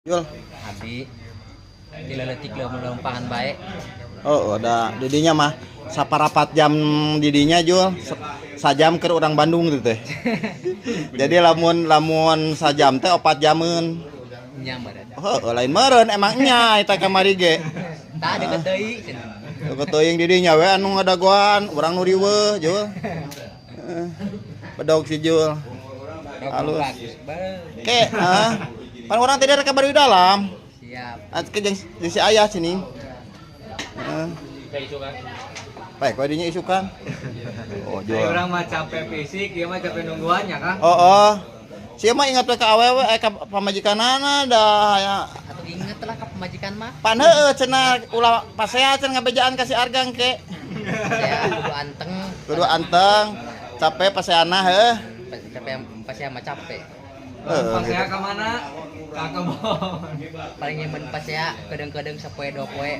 Jul. Abi dileletik leumpang bae. Oh, ada didinya mah saparapat jam didinya, Jul. Sajam keur urang Bandung tuh teh. Jadi lamun lamun sajam teh 4 jameun. Nya meureun. Oh, lain meureun, emang nya eta kamari ge. Tah deket deui cenah. Deket teuing didinya we anu ngadagoan, urang nu riweuh, Jul. Heeh. Bedog si Jul. Halus. Bagus banget. Ke, ah. Pan urang tadi rek ka Baduy Dalam. Siap. Ah, ke jeung jeung si ayah sini. Heeh. Baik, kau dinya isukan. Oh, Ai Jul. Urang mah capek fisik, ieu mah capek nungguannya, Kang. Oh. Sia mah ingat we ka awewe eh ka pamajikanana dah ya. Atau inget lah ka pamajikan mah. Pan heueuh cenah ulah pasea cenah ngabejaan ka si Argang ke. Saya kudu anteng. Kudu anteng, capek paseana heuh. Capek pasea mah capek. Heuh, Pas gitu. saya ke mana? Ka kebon. Paling nyaman pasea kadang-kadang sapoe dua poe.